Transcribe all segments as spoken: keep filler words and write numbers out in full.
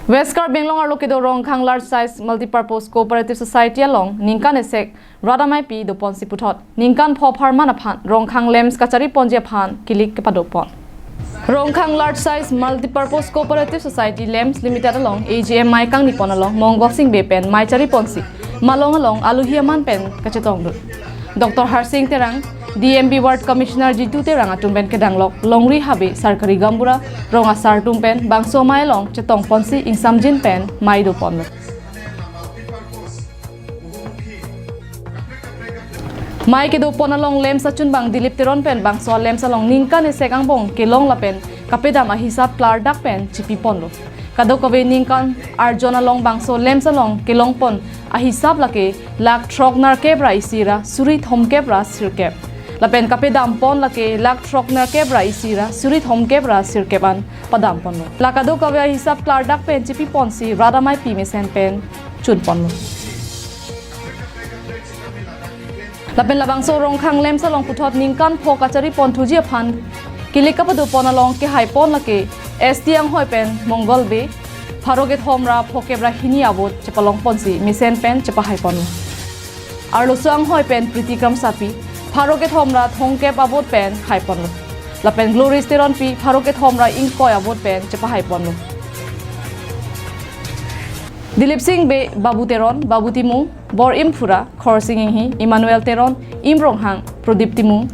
West Karbi Anglong arlo kedo Rongkhang Large Size Multipurpose Cooperative Society along ningkan esek rat amaipi doponsi puthot ningkan pho pharman aphan Rongkhang lamps kachari ponji aphan kilik kepadopon. Rongkhang Large Size Multipurpose Cooperative Society Lamps Limited along A G M mei kangni pon along Mongol Sing Bey pen mei chari ponsi malong along aluhi aman pen kachetongdun. Doctor Harsing Terang, D M B Ward Commissioner Jitu Terang atum pen kedanglok Longri Habe, Sarkari Gaonbura, rong asar atum pen bangso mei along chetong ponsi ingsamjin pen mei doponlo. Mei kedopon along lamps achunbang Dilip Teron pen bangso lamps along ningkan esek angbong kelong lapen kapedam ahisap klardak pen chipi ponlo. Kadokave ningkan arjon along bangso lamps along kelong pon ahisap lake lakh throk nerkep ra isi ra suri thomkep ra sirkep. Lapen kapedam pon lake lakh throk nerkep ra isi ra suri thomkep ra sirkep an padam ponlo. La kadokave ahisap klardak pen chipi ponsi rat amaipi mesen pen chun ponlo. Lapen labangso Rongkhang lamps along puthot ningkan pho kachari pon thuji aphan kilik kapadopon along kehai pon lake S T anghoi pen Mongol Bey, pharo kethom ra phokep ra hini a-vote chepalong ponsi mesen pen chepahai ponlo. Arloso anghoi pen Priti Kramsapi, pharo kethom ra thomkep a-vote pen hai ponlo. Lapen Glory Teronpi, pharo kethom ra ingkoi a-vote pen chepahai ponlo. Dilip Sing Bey, Babu Teron, Babu Timung, Bor Imphura, Khorsing Inghi, Emmanuel Teron, Im Ronghang, Prodip Timung,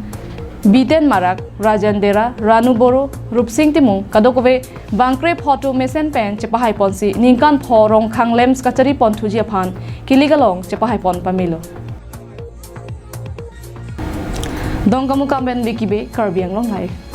Biten Marak, Rajan Dera, Ranu Boro, Rupsing Timung, kadokave bangkre pho atum mesen pen chepahai ponsi ningkan pho Rongkhang lamps kachari pon thuji aphan kilik along chepahai pon pamelo. Dongkamukam pen Vicky Bey, Karbi Anglong Live.